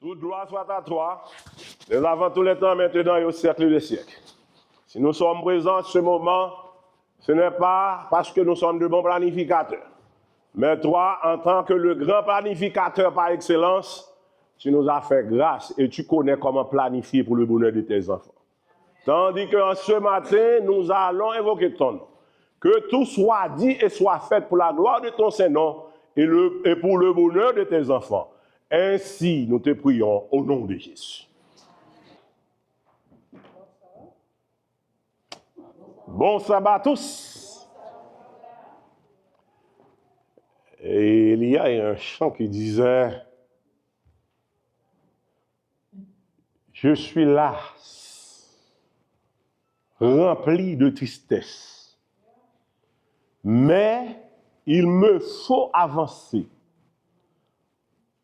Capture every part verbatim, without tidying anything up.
Toute gloire soit à toi, dès avant tous les temps, maintenant et au siècle des siècles. Si nous sommes présents en ce moment, ce n'est pas parce que nous sommes de bons planificateurs, mais toi, en tant que le grand planificateur par excellence, tu nous as fait grâce et tu connais comment planifier pour le bonheur de tes enfants. Tandis que en ce matin, nous allons invoquer ton nom. Que tout soit dit et soit fait pour la gloire de ton saint nom et, le, et pour le bonheur de tes enfants. Ainsi, nous te prions au nom de Jésus. Bon sabbat à tous. Et il y a un chant qui disait, Je suis las, rempli de tristesse, mais il me faut avancer.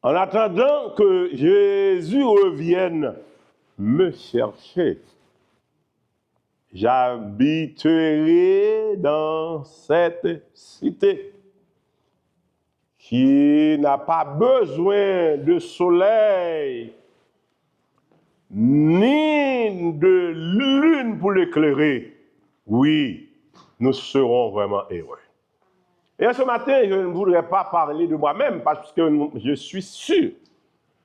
En attendant que Jésus revienne me chercher, j'habiterai dans cette cité qui n'a pas besoin de soleil ni de lune pour l'éclairer. Oui, nous serons vraiment heureux. Et ce matin, je ne voudrais pas parler de moi-même parce que je suis sûr,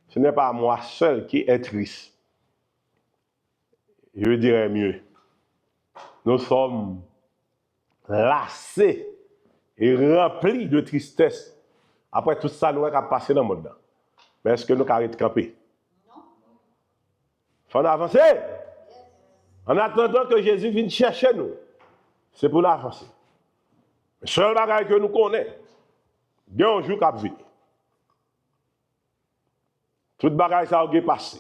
ce n'est pas moi seul qui est triste. Je dirais mieux, nous sommes lassés et remplis de tristesse après tout ça nou wè k ap pase nan mond nan. Men èske nou ka ret kanpe? Fò n avanse. An atandan ke Jezi vin chèche nou, se pou n avanse. Sèl bagay ke nou konnen, gen yon jou k ap vini. Tout bagay sa yo gen pase.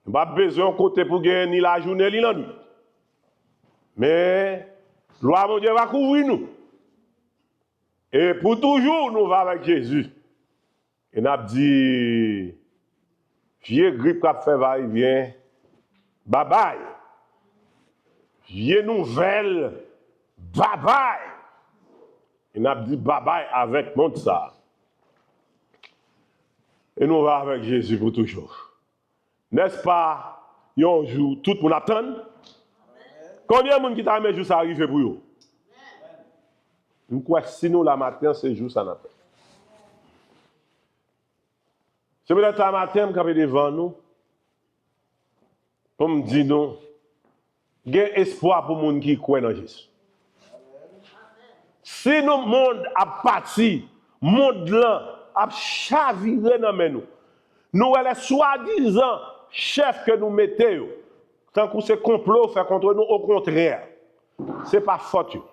Nou p ap bezwen yon kote pou gen ni lajounen ni lannwit. Men, glwa Bondye va kouvri nou. E pou toujou, nou va avèk Jezi. E n ap di, vye grip k ap fè vayevyen, babay. Vye nouvèl, babay. E n ap di babay avèk mond sa a. E nou va avèk Jezi pou toujou. Nèspa, yon jou, tout moun ap tann? Konbyen moun ki ta renmen jou sa a rive pou yo? M kwè si nou la maten an, se jou sa n ap fè. Se poutèt sa maten an, m kanpe devan nou pou m di nou, gen espwa pou moun ki kwè nan Jezi. Si nou mond ap pati, mond lan ap chavire nan men nou, nou wè lè swadizan chèf ke nou mete yo, tankou se konplo yo fè kont nou, okontrè, se pa fòt yo.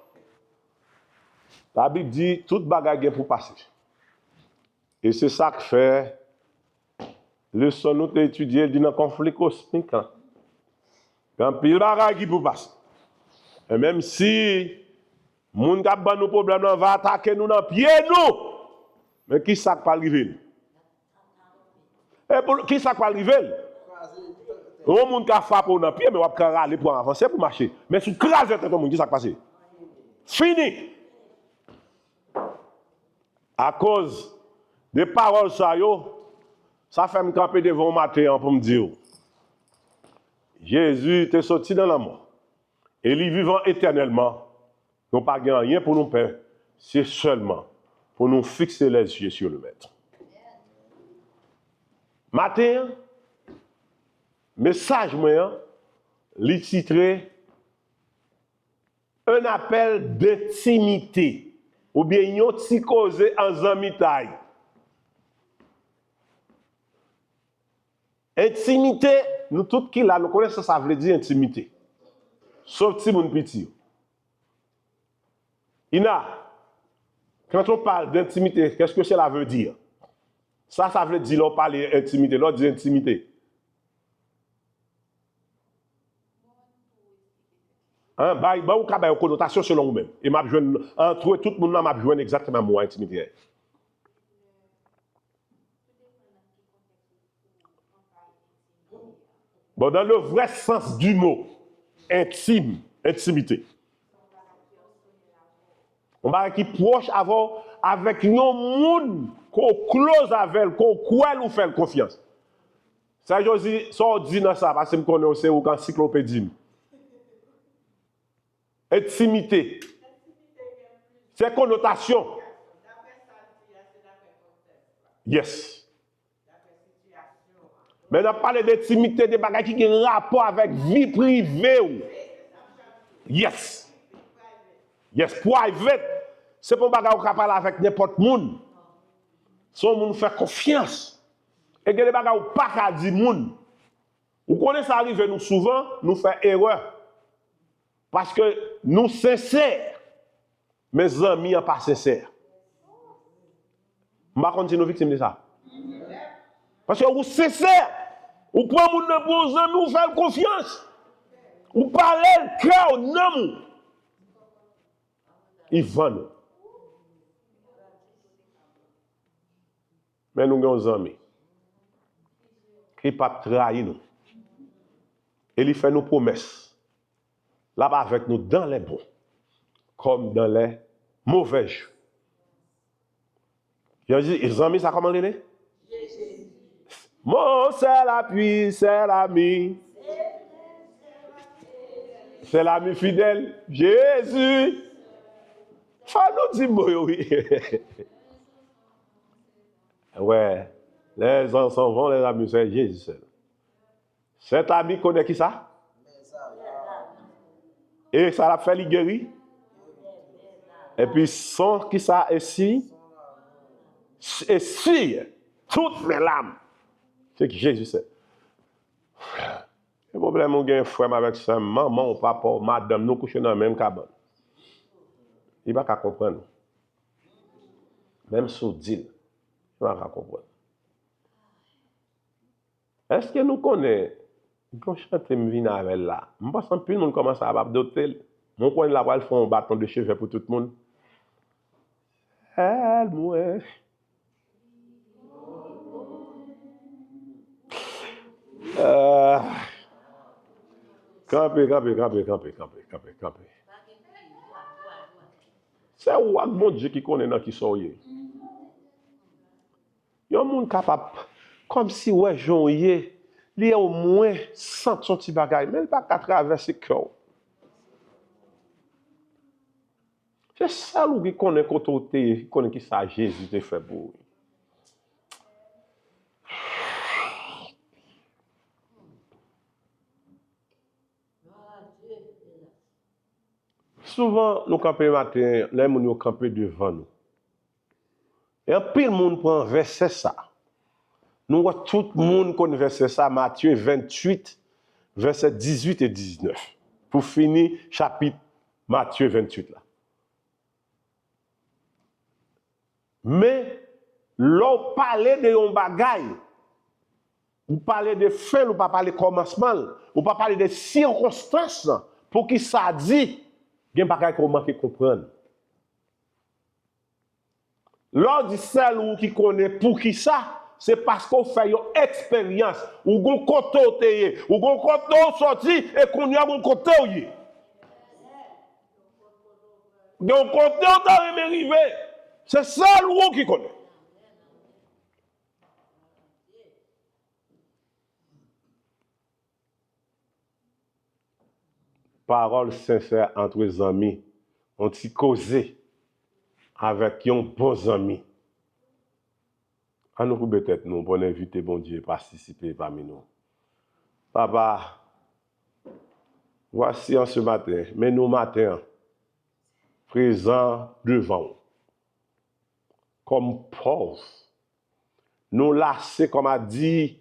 Labib di, tout bagay gen pou pase. E se sa k fè leson nou te etidye, l di nan konfli kosmik lan, gen anpil bagay ki pou pase. E menm si moun k ap ban nou pwoblèm lan va atake nou nan pye nou, men ki sa k pral rive l? E pou, ki sa k pral rive l? Yon moun ka frape w nan pye, men w ap ka rale pou w avanse pou mache. Men si w kraze tèt yon moun, ki sa k pase? Fini! Akoz de pawòl sa yo, sa fè m kanpe devan w maten an pou m di w, Jezi te soti nan lanmò e li vivan etènèlman. Nou pa gen anyen pou nou pè, se sèlman pou nou fikse les yeux sur le Maître. Maten an, mesaj mwen an, li titre Un appel d'intimité, oubyen yon ti koze an zanmitay. Entimite, nou tout ki la, nou konnen sa sa vle di entimite. Sof timoun piti yo. Ina, quand on parle d'intimité, qu'est-ce que cela veut dire? Sa sa vle di lè w pale entimite, lè w di entimite? Hein, bay, bay ou ka bay yon konotasyon selon ou menm. E m ap jwenn, antre tout moun nan, m ap jwenn egzakteman mo a entimite a. Bon, dans le vrai sens du mot, intime, entimite. Yon bagay ki pwòch avè w, avèk yon moun ke w close avè l, ke w kwè l, ou fè l konfyans. Sa Jozi, sa w di nan sa, paske m konnen w se ou k ansiklopedi m. Entimite. Se konotasyon. Yes. Men n ap pale de entimite, de bagay ki gen rapò avèk vi prive w. Yes. Yes, private. Se pa yon bagay ou ka pale avèk nenpòt moun. Se yon moun ou fè konfyans. E gen de bagay ou pa ka di moun. Ou konnen sa rive nou souvan, nou fè erè. Paske nou sensè, men zanmi an pa sensè. M pa konn si nou viktim de sa. Paske ou sensè, ou pran moun nan pou yon zanmi, ou fè l konfyans. Ou pale l, kè w, nanm ou. Li vann ou. Men nou gen yon zanmi ki p ap trayi nou. E li fè nou pwomès. L ap avèk nou dans les bons comme dans les mauvais jours. Zanmi sa kòman l rele? Mon seul appui, seul ami. Seul ami fidèle, Jésus. Fò nou di mo yo, wi. Ouais, les gens s'en vont, les amis, c'est Jésus seul. Sèt ami konnen ki sa? E sa l ap fè li geri? Epi son ki sa? E si? E si tout men lam. Se ki Jezi se. E pwoblèm ou gen frè m avèk sè m, manman w, papa w, madanm nou kouche nan menm kabann. Li pa ka konprann ou. Menm si w di l, li pa ka konprann. Èske nou konnen, gen yon chante m vin avè l la. M panse anpil moun kòmanse ap adopte l. Mwen konnen l ap pral fè yon baton de cheve pou tout moun. Sèl mwen. Ah. Kanpe, kanpe, kanpe, kanpe, kanpe, kanpe, kanpe. Se ou ak Bondye ki konnen nan ki sa w ye. Yon moun kapab kòmsi wè jan w ye, li omwen santi yon ti bagay, men li pa ka travèse kè w. Se sèl ou ki konnen kote w te ye, ki konnen ki sa Jezi te fè pou ou. Souvan, nou kanpe maten, lè moun yo kanpe devan nou. E anpil moun pran vèsè sa. Nou wè tout moun konn vèsè sa, Matye venntuit, vèsè dizuit e diznèf. Pou fini chapit Matye venntuit la. Men, lè w pale de yon bagay, ou pale de fen l, ou pa pale kòmansman l, ou pa pale de sikonstans lan, pou ki sa di, gen bagay ke w manke konprann. Lè w di sèl ou ki konnen poukisa, se paske w fè yon eksperyans. Ou gon kote w te ye, ou gon kote w sòti, e kounye a gon kote w ye. Gen yon kote w ta renmen rive. Se sèl ou ki konnen. Pawòl sensè antre zanmi, yon ti koze avèk yon bon zanmi. An nou koube tèt nou pou n envite Bondye patisipe pami nou. Papa, vwasi an se maten, men nou maten an, prezan devan w. Kòm pòv, nou lase, kòm a di,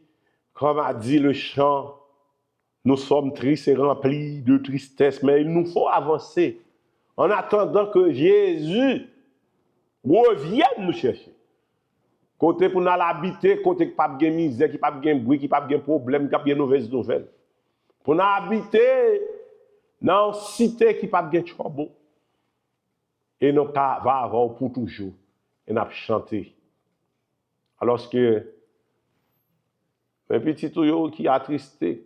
kòm a di le chan, nous sommes tristes et remplis de tristesse, mais il nous faut avancer en attendant que Jésus revienne nous chercher. Kote pou n al abite, kote ki p ap gen mizè, ki p ap gen bri, ki p ap gen pwoblèm, ki p ap gen movèz nouvèl. Pou n abite nan yon site ki p ap gen twòbo. E nou ka va avè w pou toujou. E n ap chante. Alòske, men pitit ou yo ki atriste,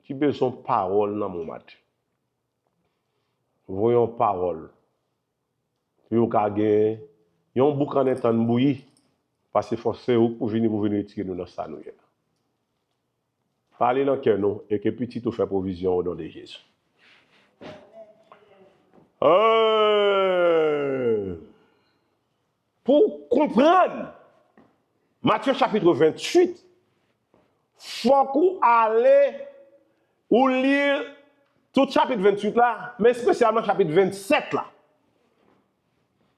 ki bezwen pawòl nan men w maten. Voye yon pawòl. Pou yo ka gen yon boukannen tann bouyi. Paske fò se ou k pou vini, pou vini retire nou nan sa nou ye la. Pale nan kè nou e ke pitit ou fè pwovizyon o non de Jezi. Euh, pou w konprann Matye chapit venntuit, fòk ou ale, ou li tout chapit venntuit la, men espesyalman chapit vennsèt la,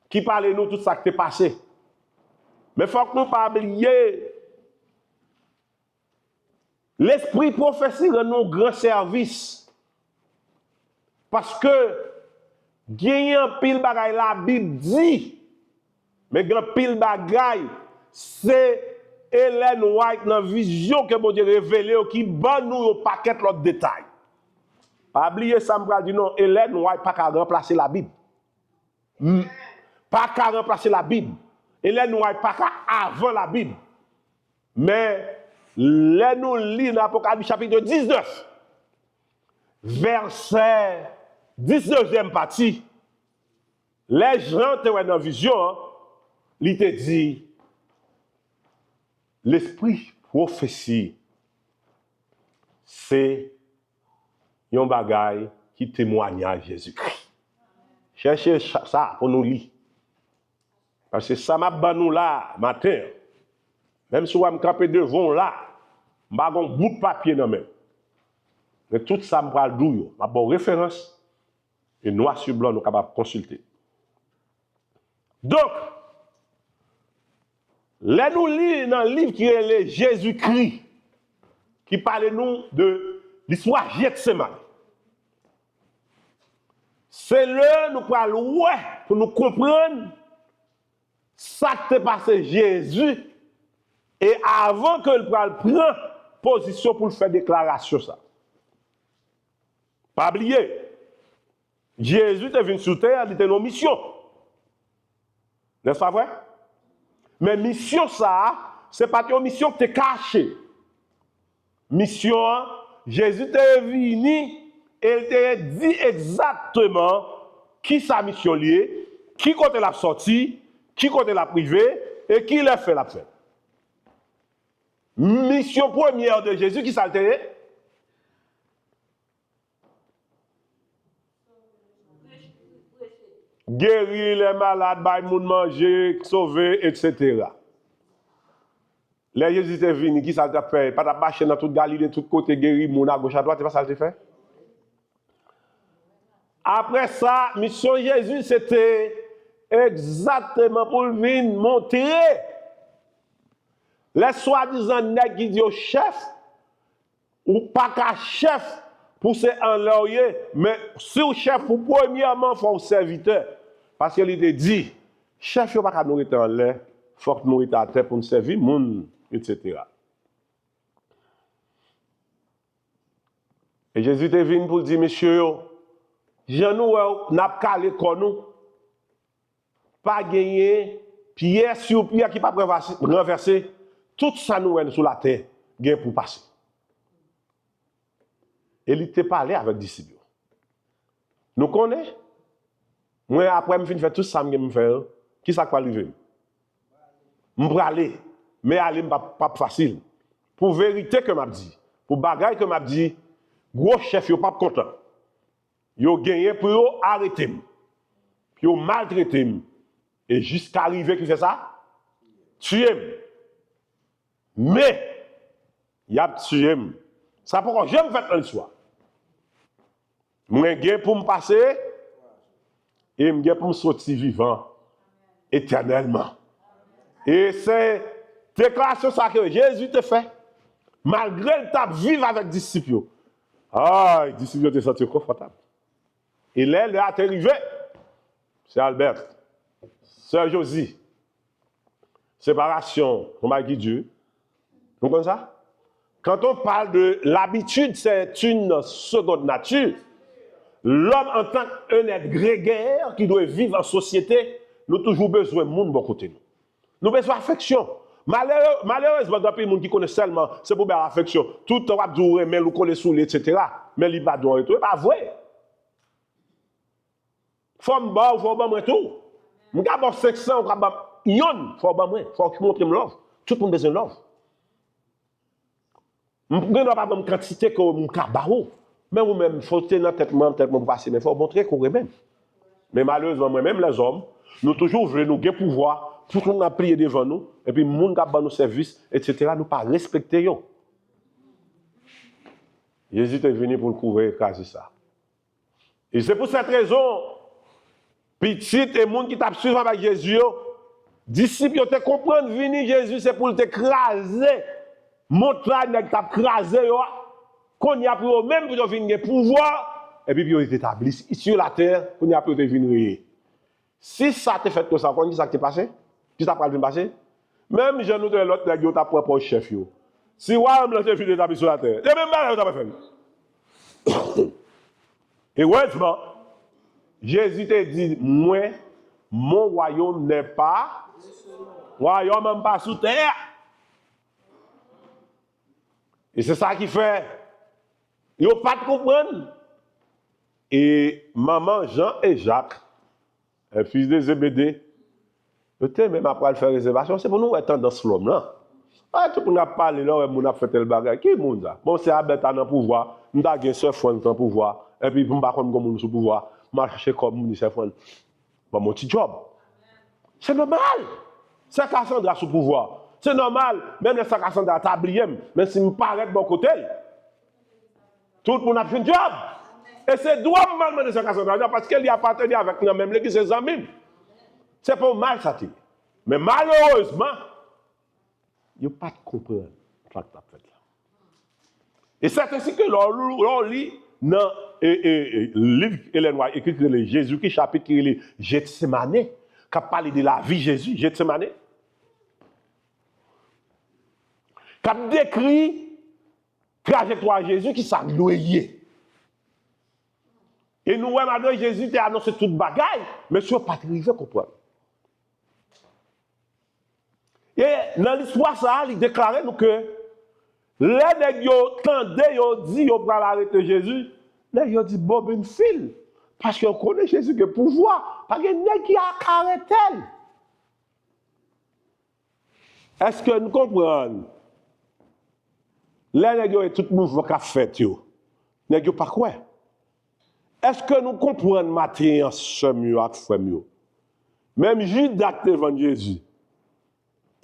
ki pale nou tout sa k te pase. Men fòk nou pa bliye, lespri pwofesi rann nou gran sèvis. Paske genyen anpil bagay Labib di, men gen anpil bagay, se Ellen White nan vizyon ke Bondye revele yo ki ban nou yon pakèt lòt detay. Pa bliye sa m pral di non, Ellen White pa ka ranplase Labib. M, pa ka ranplase Labib. Ellen White pa ka avan Labib. Men, lè nou li nan Apokalis chapit diznèf, vèsè diznèvyèm pati, lè Jan te wè nan vizyon an, li te di, lespri pwofesi se yon bagay ki temwanyaj Jezikri. Chèche sa, sa pou nou li. Paske sa m ap ban nou la, maten an, menm si w wè m kanpe devan w la, m pa gen yon bout papye nan men m. Men tout sa m pral di w yo, m ap ba w referans, e nwa sou blan nou kapab konsilte. Donk, lè nou li nan liv ki rele Jezikri, ki pale nou de listwa Jetsemane, se lè nou pral wè pou nou konprann sa k te pase Jezi, e avan ke l pral pran pozisyon pou l fè deklarasyon sa. Pa bliye, Jezi te vin sou tè a, li te nan yon misyon. Nèspa vre? Men misyon sa a, se pa t yon misyon ki te kache. Misyon an, Jezi te vini e l te di egzakteman ki sa misyon li ye, ki kote l ap sòti, ki kote l ap rive, e ki lè fè l ap fèt. Misyon premyè de Jezi, ki sa l te ye? Geri lè malad, bay moun manje, sove, etsetera. Lè Jezi te vini, ki sa l t ap fè? Pa t ap mache nan tout Galile, tout kote, geri moun agoch adwat, se pa sa l te fè? Apre sa, misyon Jezi, se te egzakteman pou l vin montre lè swadizan nèg ki di yo chèf, ou pa ka chèf pou se anlè w ye, men si w chèf, pou premyèman, fò w sèvitè. Paske li te di, chèf yo pa ka nou rete anlè, fòk nou rete atè pou n sèvi moun, etsetera. E Jezi te vin pou l di mesye yo, jan nou wè n ap kale kò nou, pa genyen pyè sou pyè ki p ap ranvase- ranvèse, tout sa nou wè sou latè gen pou pase. E li te pale avèk disip yo. Nou konnen, mwen, apre m fin fè tout sa m gen pou m fè yo, ki sa k pral rive m? M prale, men ale m p ap, p ap fasil. Pou verite ke m ap di, pou bagay ke m ap di, gwo chèf yo p ap kontan. Yo genyen pou yo arete m, pou yo maltrete m, e jiska rive ki fè sa? Tiye m. Men, y ap tiye m. Sa poko janm fèt nan listwa. Mwen gen pou m pase, e m gen pou m soti vivan etènèlman. E se deklarasyon sa ke Jezi te fè, malgre l t ap viv avèk disip yo. Ay, disip yo te santi yo konfòtab. E lè lè a te rive, sè Albert, sè Josie, séparation, yon bagay ki di. Nou konn sa? Quand on parle de l'habitude, c'est une seconde nature. L'homme en tant qu'un être grégaire qui doit vivre en société, nou toujou bezwen moun bò kote nou. Nou bezwen afeksyon. Malere, malerezman, gen anpil moun ki konnen sèlman se pou bay afeksyon. Tout tan w ap di w renmen l, ou kole sou li, etsetera. Men li pa di w an retou. E pa vre. Fò m ba w, fò w ban mwen tou. M ka ba w senk san, ou ka ban m yonn, fò w ban mwen. Fò w montre m love. Tout moun bezwen love. M gen dwa pa ban m kantite ke m ka ba ou. Men ou menm, fò w te nan tèt mwen, tèt mwen pou pase, men fò w montre ke w renmen m. Men malerezman, mwen menm, lèzòm, nou toujou vle nou gen pouvwa, tout moun ap pliye devan nou, epi moun k ap ban nou sèvis, etsetera, nou pa respekte yo. Jezi te vini pou l kouvri kraze sa. E se pou sèt rezon, pitit e moun ki t ap swiv avèk Jezi yo, disip yo te konprann vini Jezi se pou l te kraze montay nèg t ap kraze yo a. Kounye a pou yo menm pou yo vin gen pouvwa, epi pou yo etabli sur la terre, kounye a pou yo te vin reye. Si sa te fèt konsa, w konn ki sa k te pase? Ki sa pral vin pase? Menm jan nou te wè lòt nèg yo t ap pran pòz chèf yo. Si wayòm lan te vin etabli sou latè, se menm bagay yo t ap fè l. Erezman, Jezi te di, mwen, mon royaume n'est pas, wayòm an pa sou tè a. E se sa ki fè, yo pa t konprann. E manman Jan e Jak, e fis de Zebede, yo te menm ap pral fè rezèvasyon. Se pou nou wè tandans lòm lan. Ay, tout moun ap pale, lè w wè moun ap fè tèl bagay. Ki moun sa? Bon, se Abèta nan pouvwa, m ta gen sè Frans nan pouvwa, epi pou m pa konn gon moun sou pouvwa, m al chache kòb m di sè Frans, ban m yon ti djòb. Se nòmal. Sè Kasandra sou pouvwa. Se nòmal. Menm lè sè Kasandra ta bliye m, men si m parèt bò kote l, tout moun ap jwenn djòb. E se dwa m m al mande sè Kasandra, non, paske li apateni avèk nan menm legliz, se zanmi m. Se pa yon mal sa te ye. Men malerezman, yo pa t konprann sa k t ap fèt la. E sèten si ke lè w, lè w li nan e, e, e, liv Ellen White ekri ki rele Jezi, ki chapit ki rele Jetsemane, k ap pale de lavi Jezi, Jetsemane, k ap dekri trajektwa Jezi, ki sa l dwe ye. E nou wè, malgre Jezi te anonse tout bagay, mesye yo pa t rive konprann. E nan listwa sa a, li deklare nou ke lè nèg yo tande yo di yo pral arete Jezi, nèg yo di, bon, ben, fil. Paske yo konnen Jezi gen pouvwa. Pa gen nèg ki ka arete l. Èske nou konprann? Lè nèg yo wè tout mouvman k ap fèt yo, nèg yo pa kwè. Èske nou konprann maten an, sè m yo ak frè m yo? Menm Jida ki te vann Jezi,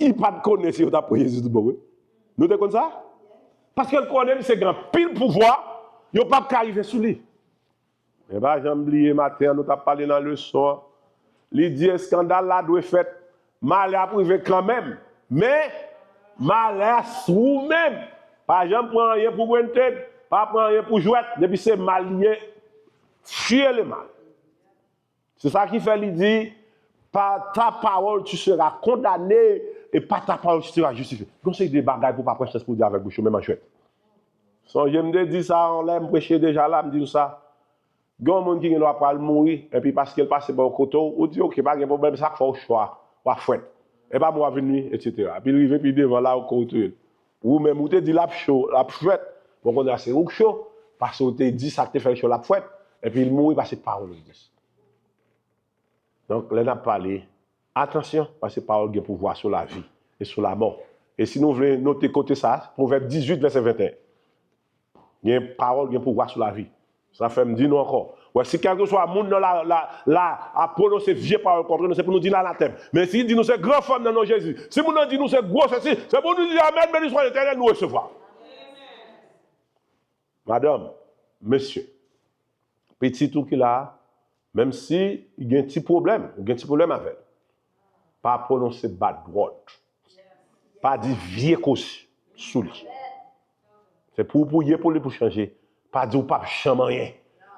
li pa t konnen si yo t ap pran Jezi tout bon vre. Nou te konn sa? Paske l konnen misye gen anpil pouvwa, yo p ap ka rive sou li. Men pa janm bliye, maten an, nou t ap pale nan leson an. Li di, eskandal la dwe fèt, malè ap rive kanmenm. Men, malè a sou ou menm. Pa janm pran anyen pou granted, pa pran anyen pou jwèt. Depi se mal li ye, fye le mal. Se sa ki fè li di, par ta parole tu seras condamné et par ta parole tu seras justifié. Gon seri de bagay pou pa pran chans pou di avèk bouch ou, menm an jwèt. Sonje m te di sa anlè, m preche deja la, m di nou sa. Gen yon moun ki gen dwa pral mouri, epi paske l pase bò kote w, ou di, oke, pa gen pwoblèm, sa k fè w cho a, w a frèt. E pa mwen w a vin nwi, etsetera. Epi l rive pi devan la, ou kouri touye l. Ou menm, ou te di l ap cho, l ap frèt. Bon, kounye a se ou k cho, paske ou te di sa k te fè l cho, l ap frèt. Epi l mouri paske pawòl ou di. Donk, lè n ap pale, atansyon, paske pawòl gen pouvwa sou lavi e sou lamò. E si nou vle note kote sa, Pwovèb dizuit, vèsè venteyen. Gen pawòl, gen pouvwa sou lavi. Sa fè m di nou ankò. Wè, si kèlkeswa moun nan la, la, la ap pwononse vye pawòl kont nou, se pou nou di l anatèm. Men si l di nou se gran fanm nan non Jezi, si moun nan di nou se gwo sesi, se pou nou di amèn, beni swa Letènèl, nou resevwa. Madanm, mesye, pitit ou ki la a, menm si li gen ti pwoblèm, ou gen ti pwoblèm avè l, pa pwononse bad word. Pa di vye koze sou li. Se pou ou pou ye pou li pou chanje. Pa di ou p ap janm anyen.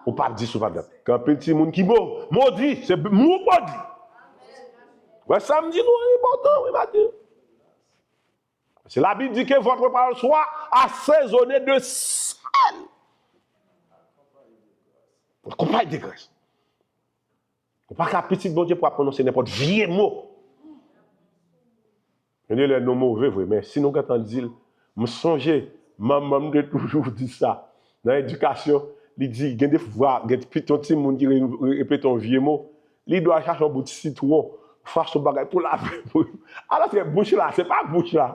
Ou p ap di sou pa dat. Gen anpil timoun ki mo, modi, se mou modi. Wè sa m di nou an enpòtan, wi, maten. Se Labib di ke votre parole soit assaisonnée de sel. Accompagnée de graisse. Ou pa ka pitit Bondye pou ap pwononse nenpòt vye mo. Gen de lè nou move vre, men si nou gentan di l, m sonje, manman m te toujou di sa. Nan edikasyon, li di, gen de fwa, gen pitit yon timoun ki re-, re-, repete yon vye mo, li dwe al chache yon bout sitwon, fason bagay pou lave pou yo. Alòske bouch la, se pa bouch la.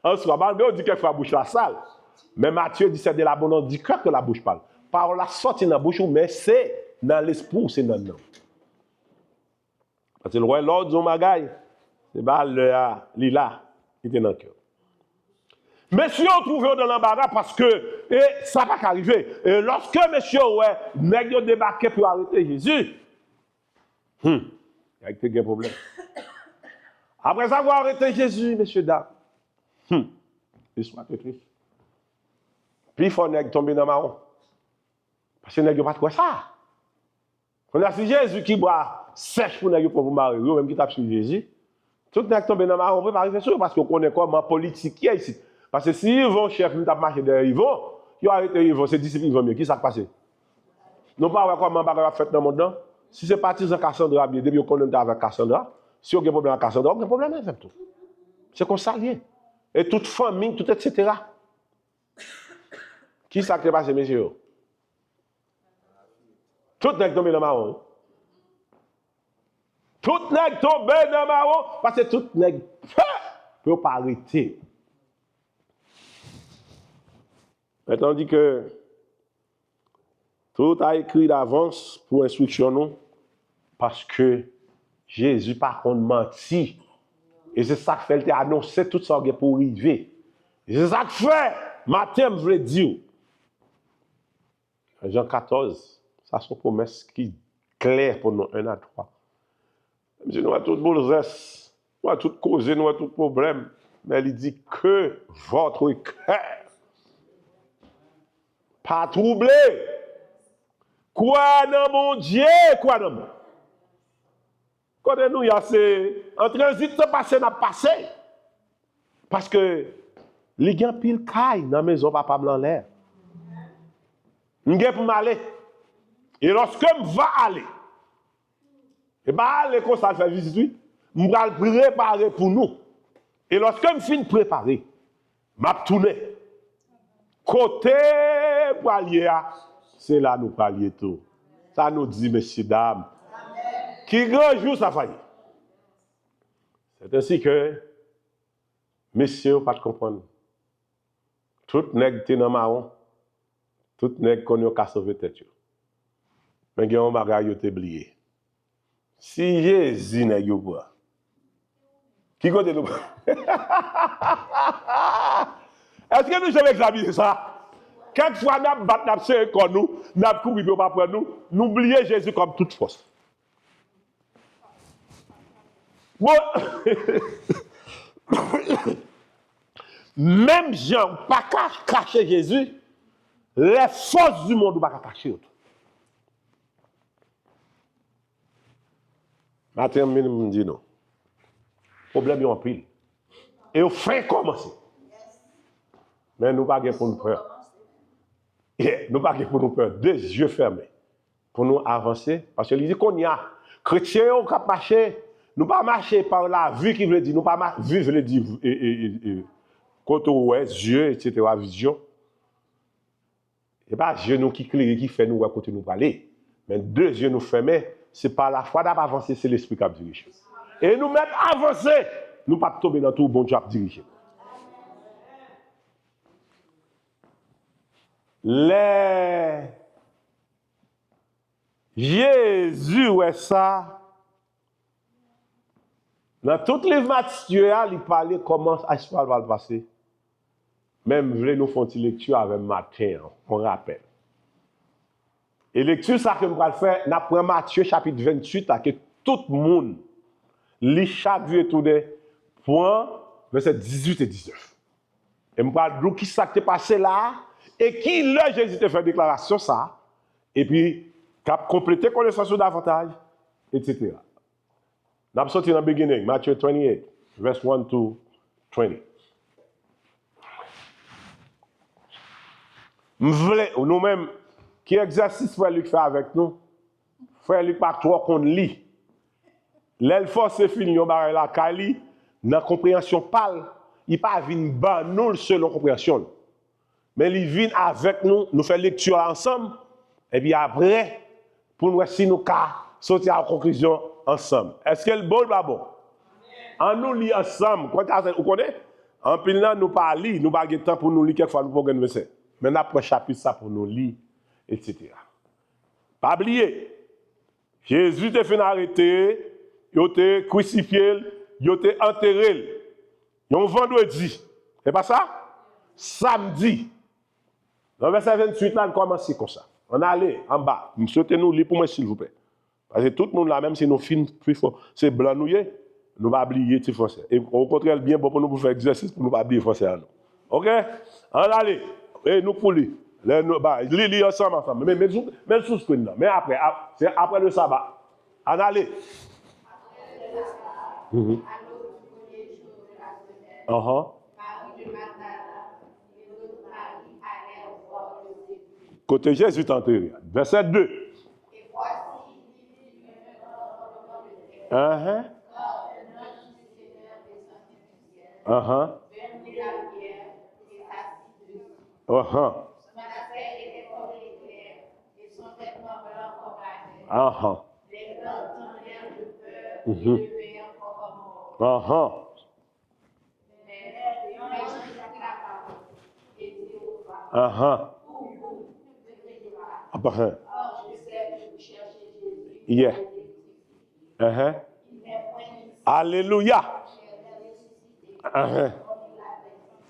Answa, malgre yo di kèk fwa bouch la sal, Men Matye di, c'est de l'abondance du cœur que la bouche parle. Pawòl la sòti nan bouch ou, men se nan lespri w, se nan nanm. Paske l wè lè w di yon bagay, se pa lè a li la, li te nan kè w. Mesye yo twouve yo nan lanbara paske e, sa pa ka rive. E lòske mesye yo wè nèg yo debake pou yo arete Jezi, hmm, nèg te gen pwoblèm. Apre sa, pou arete Jezi, mesye dam, hmm, listwa te tris. Pifò nèg tonbe nan mawon. Paske nèg yo pa t kwè sa. Kounye a, si Jezi ki bra sèch pou nèg yo pran pou mare yo, yo menm ki t ap swiv Jezi, tout nèg tonbe nan mawon vre, pa rive sou yo, paske yo konnen kòman politik ye isit. Paske si Yvon chèf, m t ap mache dèyè Yvon, yo arete Yvon, se disip Yvon m ye, ki sa k pase? Nou pa wè kòman bagay yo ap fèt nan mond lan? Si se patizan Kasandra m ye, depi yo konnen m te avèk Kasandra, si yo gen pwoblèm ak Kasandra, yo gen pwoblèm avè m tou. Se konsa l ye. E tout fanmi, tout etsetera. Ki sa k te pase, mesye yo? Tout nèg tonbe nan mawon wi. Tout nèg tonbe nan mawon, paske tout nèg pè pou yo pa rete. Men tandis que tout a écrit d'avance pou enstriksyon nou, paske Jezi pa konn manti. E se sa k fè l te anonse tout sa w gen pou rive. E se sa k fè maten m vle di w, Jan katòz, sa se yon pwomès ki klè pou nou, en a twa. Menm si nou wè tout boulvès, nou wè tout koze, nou wè tout pwoblèm, men li di, que votre cœur pas troublé. Kwè nan Bondye, kwè nan mwen. Kote nou ye a, se an tranzit, se pase n ap pase. Paske li gen anpil kay nan mezon Papa m nan lè. M gen pou m ale. E lorsque m va aller, e pa ale konsa al fè vizit, wi. M pral prepare pou nou. E lorsque m fin prepare, m ap tounen. Kote m pral ye a, se la nou pral ye tou. Sa nou di, mesye dam? Ki gran jou sa va ye? C'est ainsi que mesye yo pa t konprann. Tout nèg te nan mawon. Tout nèg konn yo ka sove tèt yo. Men gen yon bagay yo te bliye. Si Jezi nèg yo pran, ki kote nou pran? Èske nou janm egzamine sa? Kèk fwa n ap bat, n ap sere kò nou, n ap kouri pou yo pa pran nou, nou bliye Jezi kòm tout fòs. Bon, menm jan ou pa ka kache Jezi, les forces du monde ou pa ka kache yo tou. Maten m vin m di nou, pwoblèm yo anpil. E yo fenk kòmanse. Men nou pa gen pou nou pè. Yeah, nou pa gen pou nou pè. De zye fèmen. Pou nou avanse. Paske li di kounye a, kretyen yo k ap mache, nou pa mache pa lavi ki vle di, nou pa ma, vi vle di, e, e, e, e, kote ou wè, zye, etsetera, vizyon. Se pa zye nou ki klere ki fè nou wè kote nou prale. Men de zye nou fèmen, se pa lafwa n ap avanse, se Lespri k ap dirije. E nou mèt avanse, nou p ap tonbe nan twou, Bondye ap dirije. Lè Jezi wè sa, nan tout liv Matye a, li pale kòman istwa l pral pase. Men m vle nou fè yon ti lekti avè m maten an, yon rapèl. E lekti sa ke m pral fè, n ap pran Matye chapit venntuit la, ke tout moun li chak jou e tounen, pran vèsè dizuit e diznèf. E m pral di w ki sa k te pase la a, e ki lè Jezi te fè deklarasyon sa a, epi k ap konplete konesans ou davantaj, etsetera. N ap soti nan beginning, Matthew twenty-eight, verse one to twenty. M vle, nou menm, ki egzèsis frè Lik fè avèk nou? Frè Lik pa twò konn li. Lè l fòse fin li yon bagay lakay li, nan konpreyansyon pa l, li pa vin ban nou l selon konpreyansyon l. Men li vin avèk nou, nou fè lekti a ansanm, epi apre, pou n wè si nou ka soti a yon konklizyon ansanm. Èske l bon, l pa bon? An nou li ansanm. Kòman sa fè, ou konnen? Anpil nan nou pa li, nou pa gen tan pou nou li, kèk fwa nou poko gen vèsè. Men n ap pran chapit sa pou nou li, etsetera. Pa bliye, Jezi te fin arete, yo te krisifye l, yo te antere l. Yon vandredi. E pa sa? Samdi. Nan vèsè venntuit la, l kòmanse konsa. Ann ale anba. M swete nou li pou mwen, silvouplè. Paske tout moun la, menm si nou fin pifò, se blan nou ye, nou pa bliye ti fransè. E okontrè, l byen bon pou nou pou fè egzèsis, pou nou pa bliye fransè an nou. Oke? Ann ale. E nou pou li. Lè nou, ba, li, li ansanm, ansanm. Men, men sou, men sou screen nan. Men apre, ap-, se après le sabbat. Ann ale. Mhm. Ahan. Kote Jezi t antere a. Vèsè de. Ahan. Ahan. Ahan. Ahan. Mhm. Ahan. Ahan. Apa, hein. Yeah. Ahan. Alelouya. Ahan.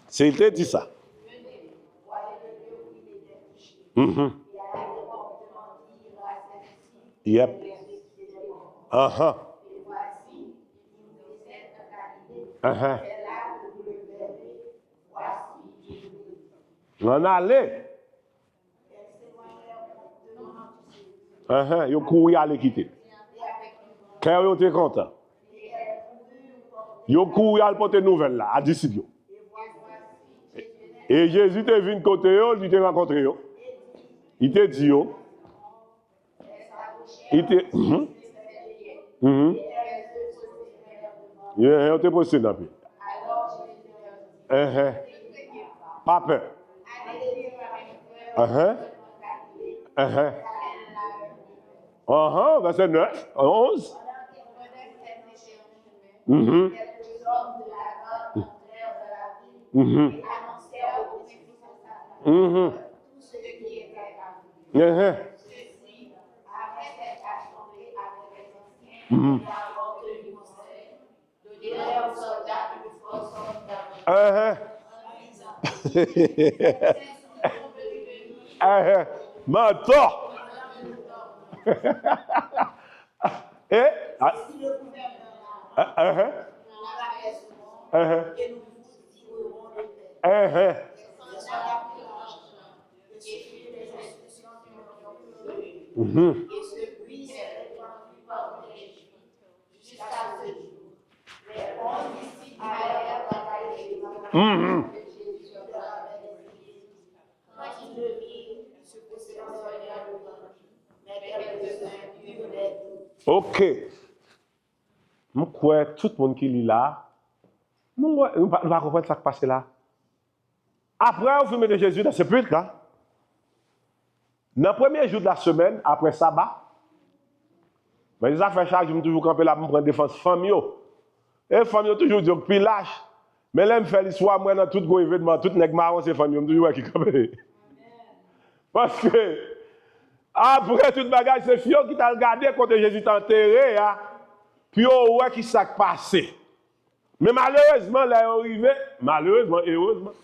Se li te di sa. Mhm. Yep. Ahan. Ahan. Ann ale. Ahan, yo kouri ale kite l. Kè yo te kontan. Yo kouri al pote nouvèl la a disip yo. E Jezi te vin kote yo, li te rankontre yo. Li te di yo, Li te, mhm. Mhm. Yo, yo te poze nan pye. Enhen. Pa pè. Enhen. Enhen. Anhan, vèsè nèf, onz. Mhm. Mhm. Mhm. Enhen. Mhm. Enhen. Enhen. Mantò. E? A-, enhen. Enhen. Enhen. Mhm. Mhm. Ok. M kwè tout moun ki li la, nou wè, nou pa, nou pa konprann sa k pase la. Apre yo fin mete Jezi nan sepilk la, nan premye jou de la semèn, apre saba, men sa fè chak jou m toujou kanpe la pou m pran defans fanm yo. E fanm yo toujou di yo k pi lach. Men lè m fè listwa, m wè nan tout gwo evènman, tout nèg mawon se fanm yo, m toujou wè ki kanpe. Paske, apre tout bagay, se fi yo ki t al gade kote Jezi t antere a, pou yo wè ki sa k pase. Men malerezman, lè yo rive, malerezman, erezman,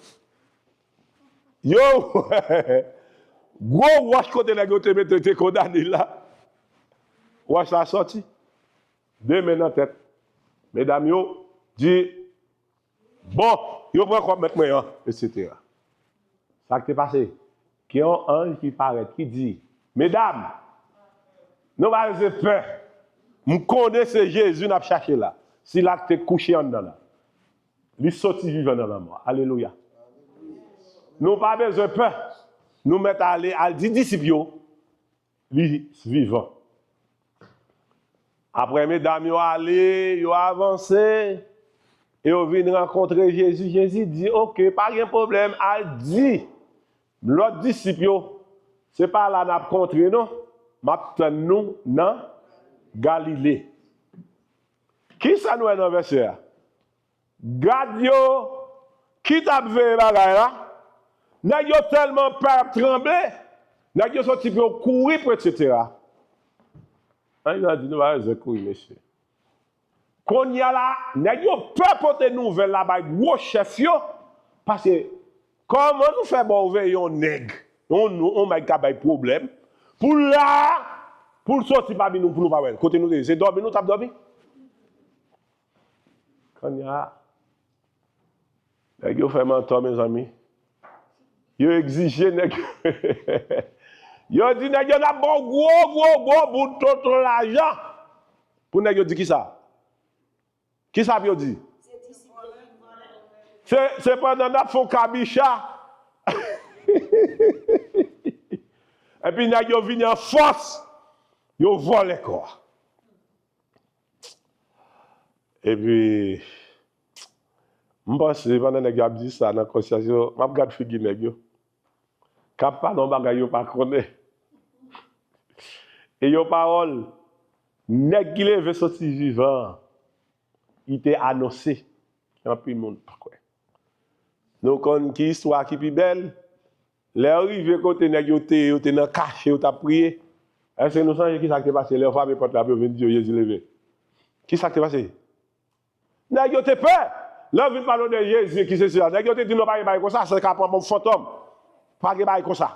yo wè gwo wòch kote nèg yo te mete, te kondane l la. Wòch la sòti. De men nan tèt. Medam yo di, bon, yo pran kòb mèt mwen an, etsetera. Sa k te pase? Gen yon anj ki parèt, ki di, medam, nou pa bezwen pè. M konnen se Jezi n ap chache la. Sila k te kouche anndan la. Li soti vivan nan lanmò. Alelouya. Nou pa bezwen pè. Nou mèt ale, al di disip yo, li vivan. Apre medam yo ale, yo avanse, e yo vin rankontre Jezi. Jezi di, oke, pa gen pwoblèm, al di lòt disip yo, se pa la n ap kontre non, m ap tann nou nan Galile. Kisa nou wè nan vèsè a? Gad yo ki t ap veye bagay la, nèg yo tèlman pè, y ap tranble, nèg yo soti pou yo kouri pou etsetera. Ann di nou pa bezwen kouri, mesye. Kounye a la, nèg yo pè pote nouvèl la bay gwo chèf yo, paske kòman nou fè ba w veye yon nèg, yon, yon nèg ka bay pwoblèm, pou l la, pou l soti pami nou, pou nou pa wè l? Kote nou te ye? Se dòmi nou t ap dòmi? Kounye a, nèg yo fè mantò, mezanmi. Yo egzije nèg yo. Yo di nèg yo n ap ba w gwo, gwo, gwo bout tonton lajan. Pou nèg yo di kisa? Kisa pou yo di? Se, se pandan n ap fè w kabicha. Epi nèg yo vini an fòs, yo vòlè kò a. Epi, m panse pandan nèg yo ap di sa nan konsyans yo, m ap gad figi nèg yo k ap pale yon bagay yo pa konnen. E yon pawòl, nèg ki leve soti vivan an, li te anonse, anpil moun pa kwè. Nou konn ki istwa ki pi bèl? Lè yo rive kote nèg yo te ye, yo te nan kache, yo t ap priye. Èske nou sonje ki sa k te pase lè yo frape pòt la pou yo vin di yo Jezi leve? Ki sa k te pase? Nèg yo te pè. Lè yo vin pale de Jezi ki se sila, nèg yo te di non, pa gen bagay konsa, se ka pran fantom. Pa gen bagay konsa.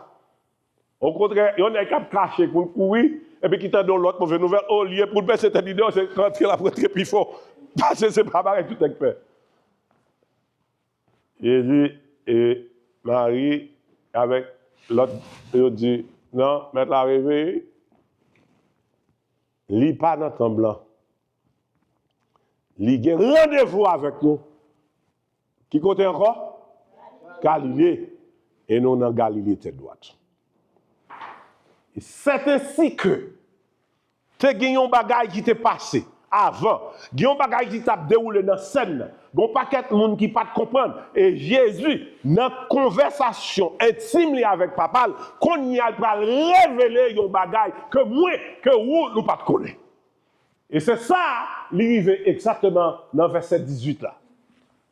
Okontrè, yon nèg k ap kache pou l kouri, epi ki tande yon lòt move nouvèl, olye pou l bese tèt li deyò, se rantre l ap rantre pi fò. Paske se pa bagay tout nèg pè. Jezi e Mari avèk lòt yo di, non, mèt la reveye. Li pa nan tanp lan. Li gen randevou avèk nou. Ki kote ankò? Galile. E nou nan Galile tèt dwat. E sèt ensi ke te gen yon bagay ki te pase avan, gen yon bagay ki t ap dewoule nan sèn nan, gen yon pakèt moun ki pa t konprann, e Jezi, nan konvèsasyon entim li avèk Papa l, kounye a l pral revele yon bagay ke mwen, ke ou, nou pa t konnen. E se sa, li rive egzakteman nan vèsè dizuit la.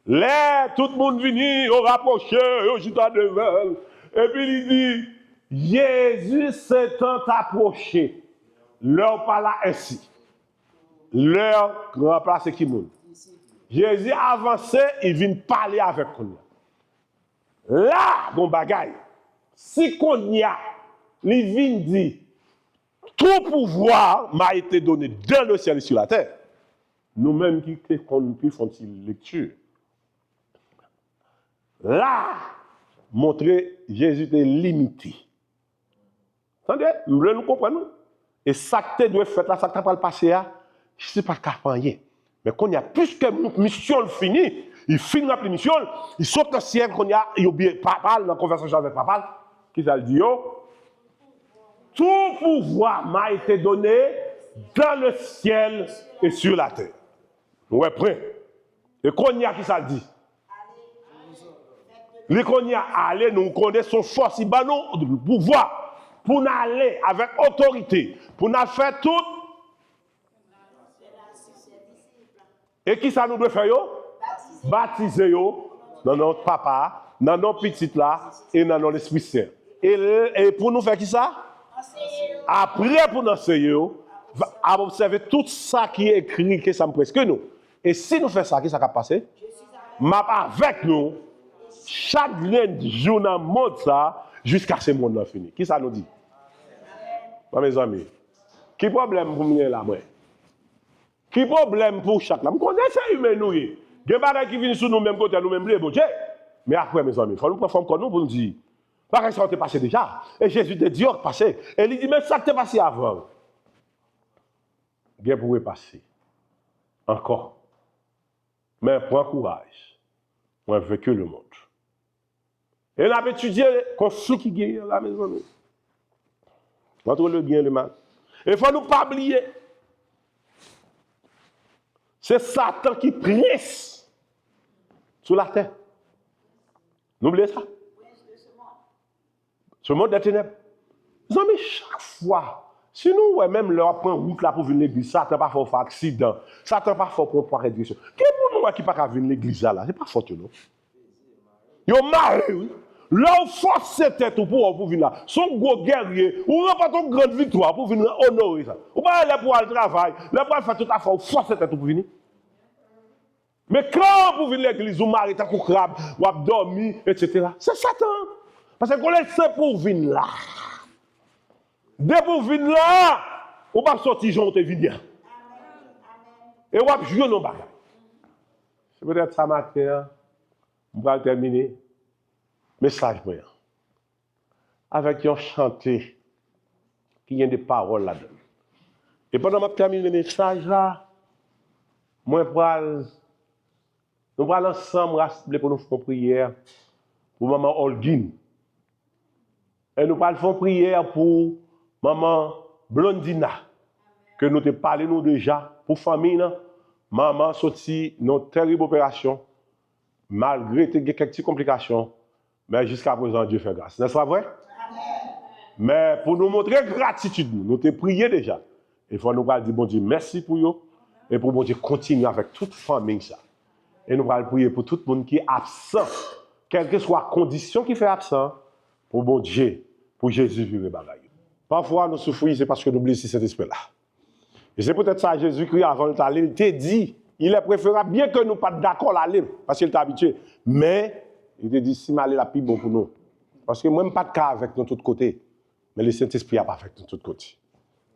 Lè tout moun vini, yo rapwoche, yo chita devan l. Epi li di, Jezi, se tan t apwoche. L'heure parla ainsi. L'heure ranplase ki moun? Jezi avanse, li vin pale avèk kounye a. La, gon bagay. Si kounye a, li vin di, tout pouvoir m'a été donné dans le ciel et sur la terre. Nou menm ki te konn pi fè yon ti lekti. La, montre Jezi te limite. Tande, m vle nou konprann nou. E sa k te dwe fèt la, sa k ta pral pase a, Jezi pa t ka fè anyen. Men kounye a, piske m-, misyon l fini, li fin ranpli misyon l, li sot nan syèl, kounye a, li obliye Papa l, nan konvèsasyon avèk Papa l, kisa l di yo? Tout pouvoir m'a été donné dans le ciel et sur la terre. Nou wè pwen. E kounye a, kisa l di? Li kounye a, ale, nou konnen se yon fòs, li ban nou pouvwa pou n ale avèk otorite, pou n al fè tout. E kisa nou dwe fè yo? Batize yo nan non Papa a, nan non Pitit la, e nan non Lespri Sen. E, e pou nou fè kisa? Apre pou n anseye yo, ap obsève tout sa ki ekri, ke sa m prèske nou. E si nou fè sa, kisa k ap pase? M ap avèk nou chak grenn jou nan mond sa, jiskaske mond lan fini. Kisa nou di? Bon, mezanmi, ki pwoblèm pou m gen la, mwen? Ki pwoblèm pou chak la? M konnen se imen nou ye. Gen bagay ki vin sou nou menm kote a, nou menm bliye Bondye. Men apre, mezanmi, fò nou pran fòm kò nou pou n di, bagay sa yo te pase deja. E Jezi te di yo pase. E li di, men sa k te pase avan, gen pou repase ankò. Men pran kouraj. Mwen venki lemonn. E n ap etidye konfli ki genyen la, mezanmi. Entre le bien et le mal. E fò nou pa bliye, se Satan ki prens sou latè. Nou bliye sa? Ce monde des ténèbres. Zanmi, chak fwa, si nou wè, menm lè w ap pran wout la pou vin legliz, Satan pa fè w fè aksidan, Satan pa fè w pran yon pakèt direksyon. Gen moun nou wè ki pa ka vin legliz la, la, se pa fòt yo, non. Yo mare, wi. Lè w fòse tèt ou pou w pou vin la, se yon gwo gèrye, ou ranpòte yon grann viktwa pou vin onore sa. Ou pa wè lè pou w al travay, lè pou w al fè tout afè, ou fòse tèt ou pou vini. Men kan pou vin legliz, ou mare tankou krab, w ap dòmi, etsetera. Se Satan. Paske kon lè se pou w vin la. Depi w vin la, ou p ap sòti jan w te vini an. E w ap jwenn yon bagay. Se petèt sa maten an, m pral tèmine mesaj mwen an avèk yon chante ki gen de pawòl ladan l. E pandan m ap tèmine mesaj la, mwen pral, nou pral ansanm rasanble pou nou fè yon priyè pou manman Olguin. E nou pral fè yon priyè pou manman Blondina, ke nou te pale nou deja, pou fanmi nan. Manman soti nan yon tèrib operasyon, malgre te gen kèk ti konplikasyon, men jiskaprezan, Dye fè gras. Nèspa vre? Men pou nou montre gratitid nou, nou te priye deja. E fò nou pral di Bondye mèsi pou yo, e pou Bondye kontinye avèk tout fanmi sa. E nou pral priye pou tout moun ki absan, kèlkeswa kondisyon ki fè absan, pou Bondye, pou Jezi vire bagay yo. Pafwa nou soufri, se paske nou bliye si Sentespri la. E se poutèt sa Jezikri, avan l t ale, l te di, il est préférable, byen ke nou pa t dakò l ale, paske l te abitye, men li te di, si m ale, l ap pi bon pou nou. Paske mwen, m pa t ka avèk nou tout kote, men Lesentespri ap avèk nou tout kote.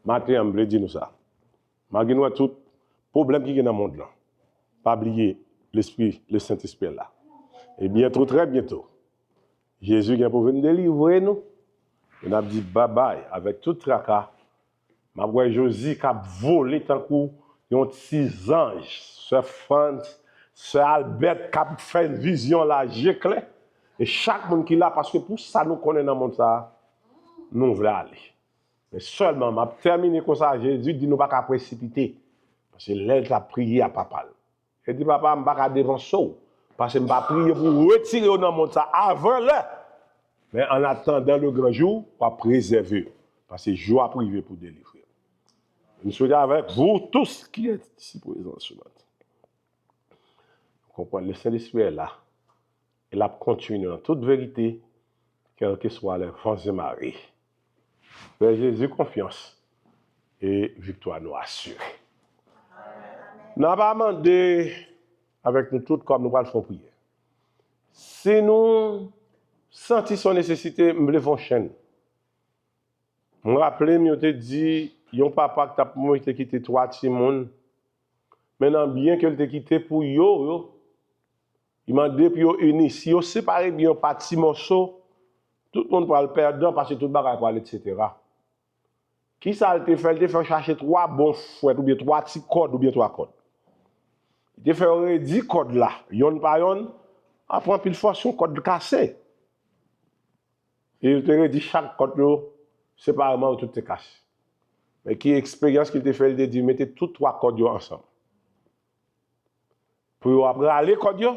Maten an, m vle di nou sa. Malgre nou wè tout pwoblèm ki gen nan mond lan, pa bliye Lespri, Lesentespri la. E byento, trè byento, Jezi gen pou vin delivre nou. E n ap di babay avèk tout traka. M ap wè Jozi k ap vole tankou yon ti zanj. Sè Frantz, Sè Albèt k ap fè vizyon la je klè. E chak moun ki la, paske pou sa nou konnen nan mond sa a, nou vle ale. Men sèlman, m ap tèmine konsa, Jezi di nou pa ka presipite. Paske lè l t ap priye a Papa l, e di, Papa, m pa ka devanse w, paske m pa priye pou w retire yo nan mond sa avan lè. Men an atandan le gran jou, w ap prezève yo, paske jou ap rive pou delivre yo. M swete avec vous tous qui êtes ici présents ce matin, nou konprann Lesentespri la, e l ap kondui nou nan tout verite, kèlkeswa lè van e mare. Fè Jezi konfyans e viktwa nou asire. N ap mande avèk nou tout kòm nou pral fè yon priyè. Si nou santi se yon nesesite, m vle fè yon chenn. M raple m, yo te di, yon papa ki t ap mouri te kite twa timoun, men nan byen ke l te kite pou yo, yo, li mande pou yo ini. Si yo separe byen yo pa ti mòso, tout moun pral pèdan, paske tout bagay pral, etsetera. Kisa l te fè? L te fè chache twa bon fwèt, oubyen twa ti kòd, oubyen twa kòd. Li te fè yo redi kòd la, yonn pa yonn, apre anpil fòs, yon kòd kase. E l te redi chak kòd yo separeman, yo tout te kase. Men ki eksperyans ke l te fè? Li te di, mete tout twa kòd yo ansanm. Pou yo ap rale kòd yo,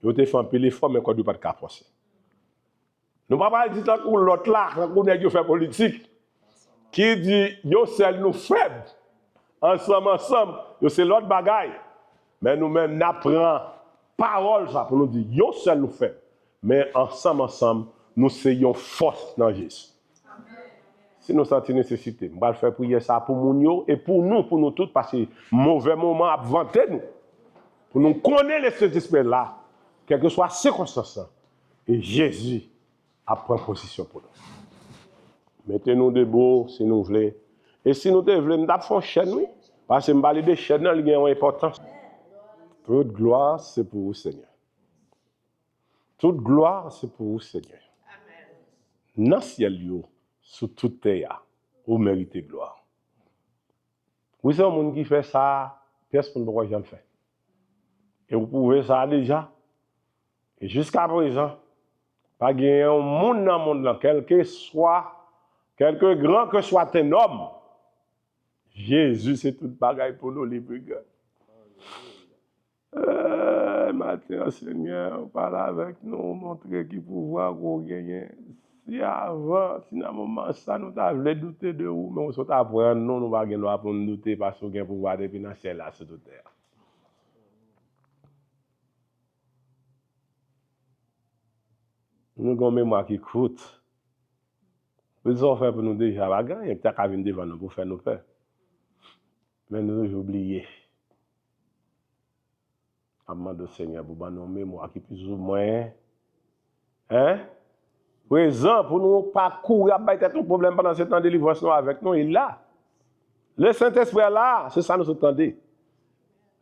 yo te fè anpil efò, men kòd yo pa t ka fòse. Nou pa pral di tankou lòt la, tankou nèg yo fè politik, ki di, yon sèl nou fèb, ansanm, ansanm, yo se lòt bagay. Men nou menm, n ap pran pawòl sa pou nou di, yon sèl nou fèb, men ansanm, ansanm, nou se yon fòs nan Jezi. Si nou santi nesesite, m pral fè priyè sa pou moun yo e pou nou, pou nou tout, paske movè moman ap vante nou. Pou nou konnen Lesentespri la, kèlkeswa sikonstans lan, e Jezi ap pran pozisyon pou nou. Mete nou debou, si nou vle. E si nou te vle, m t ap fè yon chèn, wi. Paske m pale de chèn nan, li gen yon enpòtans. Tout glwa se pou ou, Senyè. Tout glwa se pou ou, Senyè. Nan syèl yo, sou tout tè a, ou merite glwa. Ou se yon moun ki fè sa, pyès moun poko janm fè. E ou pwouve sa deja. E jiskaprezan, pa gen yon moun nan mond lan, kèlkeswa, quelque grand que soit un homme, Jezi se tout bagay pou nou, li pi gran. Eh, maten an, Senyè, ou pale avèk nou, ou montre ki pouvwa ke w genyen. Si avan, si nan moman sa, nou ta vle doute de ou, men ou sot aprann nou, nou pa gen dwa pou n doute, paske w gen pouvwa depi nan syèl la sou tout tè a. Nou gen yon memwa ki kout. Tout sa w fè pou nou deja, pa gen anyen ki ta ka vin devan nou pou fè nou pè. Men nou toujou bliye. Ap mande w, Senyè, pou ban nou yon memwa ki plizoumwen, en, prezan, pou nou pa kouri ap bay tèt nou pwoblèm pandan se tan delivrans nou avèk nou, li la. Le Sentespri la, se sa nou sot tande.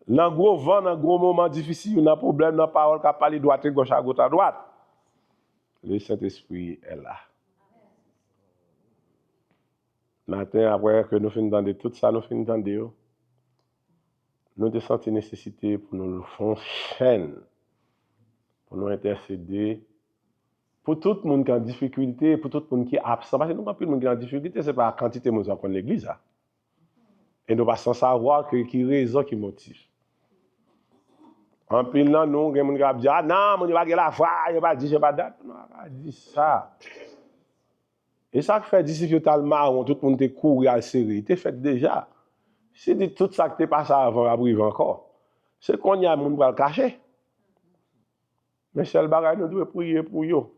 Nan gwo van, nan gwo moman difisil, nan pwoblèm, nan pawòl k ap pale dwat e gòch, agòch adwat. Le Sentespri la. Maten, apre ke nou fin tande tout sa nou fin tande yo, nou te santi nesesite pou nou fè yon chèn, pou nou entèsede, pou tout moun ki an difikilte, pou tout moun ki absan. Paske nou gen anpil moun ki an difikilte, se pa kantite moun sa w konn legliz la. E nou pa san savwa ke ki rezon, ki motif. Anpil nan nou, gen moun ki ap di, "Ah non, moun yo pa gen lafwa, yo pa di, yo pa dat." Nou pa ka di sa. E sa k fè disip yo t al mawon, tout moun te kouri al sere. Li te fèt deja. Si di tout sa k te pase avan ap rive ankò, se kounye a moun pral kache. Men sèl bagay, nou dwe priye pou yo.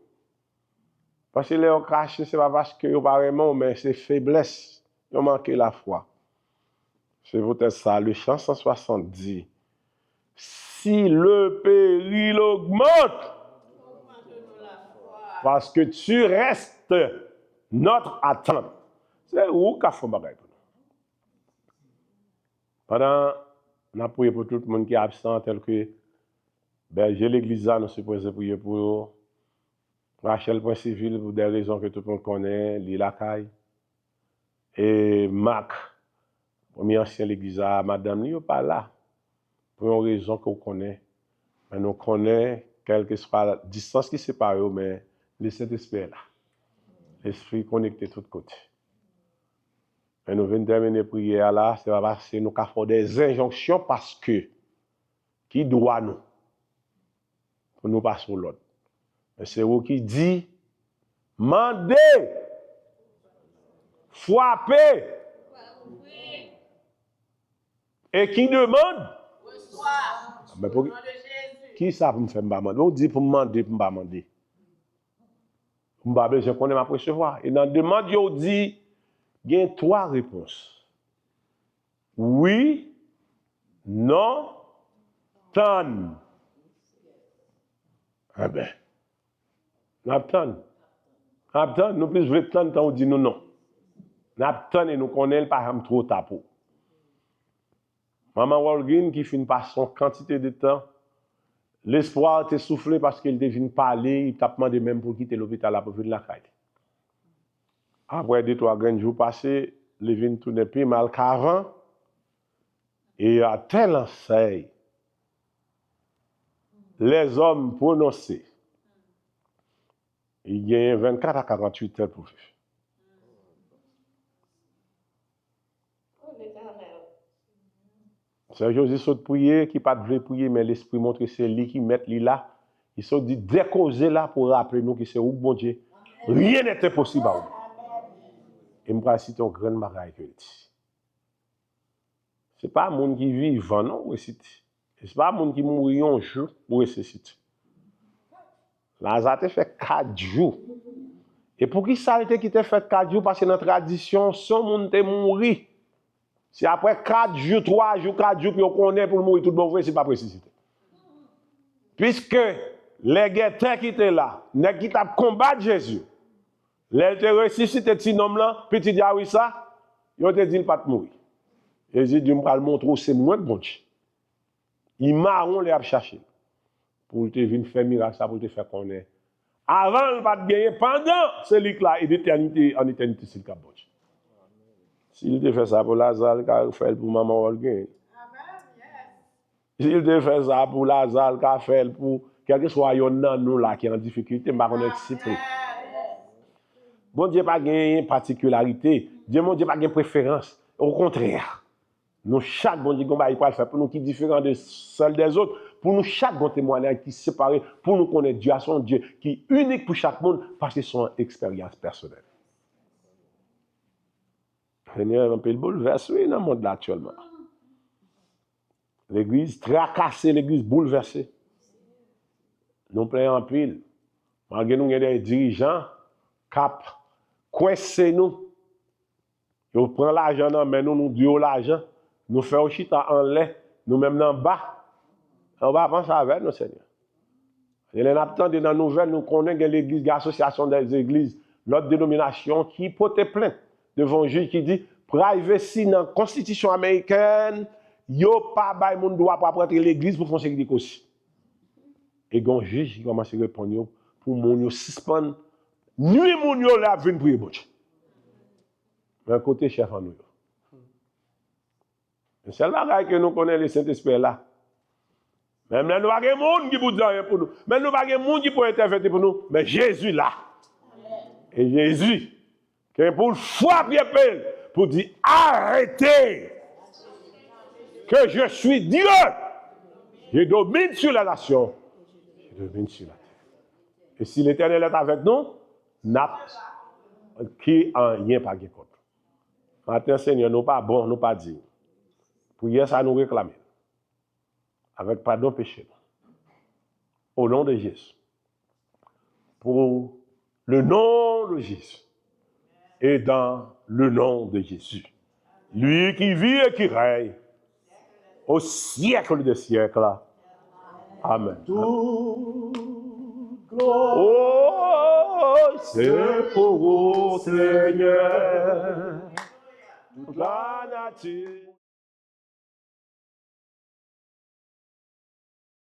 Paske lè yo kache, se pa paske yo pa renmen w, men se feblès. Yo manke lafwa. Se poutèt sa, le chant cent soixante di, "Si le péril augmente, parce que tu restes notre attente." Se ou k ap fè yon bagay pou nou. Pandan n ap priye pou tout moun ki absan, tèlke bèje legliz la, nou sipoze priye pou yo. Rachel Pwensivil, pou de rezon ke tout moun konnen, li lakay. E Mak, premye ansyen legliz la, madanm li, yo pa la. Pou yon rezon ke w konnen. Men nou konnen, kèlkeswa distans ki separe yo, men le Sentespri la. Lespri konekte tout kote. Men nou vin tèmine priyè a la, se pa paske nou ka fè w de enjonksyon, paske ki dwa nou pou nou pase w lòd. Men se ou ki di, mande, frape, e qui demande, resevwa. Men pou ki sa pou m fè m pa mande? Ou di pou m mande, pou m pa mande. M pa bezwen konnen, m ap resevwa. E nan demann yo, w di, gen twa repons. Wi, non, tann. Enben, n ap tann. N ap tann, nou plis vle tann tan ou di nou non. N ap tann e nou konnen l pa janm twò ta pou. Manman Walgreen ki fin pase yon kantite de tan, lespwa te soufle paske l te vin pale, li t ap mande menm pou l kite lopital la pou vin lakay li. Apre de twa grenn jou pase, li vin tounen pi mal k avan, et à telle enseigne, les hommes prononse, li genyen vennkat a karanntuit è pou viv. Sè Jozi sot priye, ki pa t vle priye, men Lespri montre se li ki mèt, li la. Li sot di de koze la pou raple nou ke se ou k Bondye. Rien n'est impossible à ou. E m pral site yon grenn bagay ke l di. Se pa moun ki vivan non ou resite. E se pa moun ki mouri yon jou ou resisite. Laza te fè kat jou. E poukisa l te kite fèt kat jou? Paske nan tradisyon, si yon moun te mouri, se apre kat jou, twa jou, kat jou pou yo konnen pou l mouri tout bon vre si l p ap resisite. Piske lè gètè ki te la, nèg ki t ap konbat Jezi, lè l te resisite ti nonm lan, pitit Yawisa, yo te di l pa t mouri. Jezi di, "M pral montre w se mwen k Bondye." Li mawon lè y ap chache l. Pou l te vin fè mirak sa, pou l te fè konnen. Avan l pa t genyen, pandan se li k la, e de etènite an etènite se li k ap Bondye. Si l te fè sa pou Laza, li ka fè l pou manman w genyen. Si l te fè sa pou Laza, l ka fè l pou kèlkeswa yonn nan nou la ki an difikilte, m pa konnen si pre. Bondye pa genyen patikilarite. Dye Bondye pa gen preferans. Okontrè, nou chak Bondye gen yon bagay li pral fè pou nou ki diferan de sèl dèzòt. Pou nou chak gen yon temwayaj ki separe, pou nou konnen Dye a se yon Dye ki inik pou chak moun, paske se yon eksperyans pèsonèl. Senyè, anpil boulvès, wi, nan mond la aktyèlman. Legliz trakase, legliz boulvèse. Nou plenyen anpil. Malgre nou gen de dirijan k ap kwense nou, yo pran lajan nan men nou, nou di yo lajan, nou fè yo chita anlè, nou menm nan ba. Yo pa panse avè nou, Senyè. E lè n ap tande nan nouvèl, nou konnen gen legliz, gen asosyasyon dè legliz, lòt denominasyon ki pote plent devan yon jij ki di, privacy nan konstitisyon amerikèn, yo pa bay moun dwa pou ap rantre legliz pou fè yon seri de koze. E gen yon jij ki kòmanse reponn yo pou moun yo sispann nui moun yo lè y ap vin priye Bondye. Men kote chèf an nou yo? Men sèl bagay ke nou konnen, Lesentespri la. Menm lè nou pa gen moun ki pou di anyen pou nou, menm nou pa gen moun ki pou entèveni pou nou, men Jezi la. E Jezi gen pou l frape pye l pou di, arrêtez, que je suis Dieu, je domine sur la nation, je domine sur la terre. E si Letènèl est avec nous, n ap, ki anyen pa gen kont nou. Maten, Senyè, nou pa bon, nou pa diy. Priyè sa nou reklame avèk padon peche nou. Au nom de Jésus. Pour le nom de Jésus. Et dans le nom de Jésus. Lui qui vit et qui règne au siècle des siècles. Amen. Toute gloire, oh, c'est pour vous, Seigneur. Toute la nature.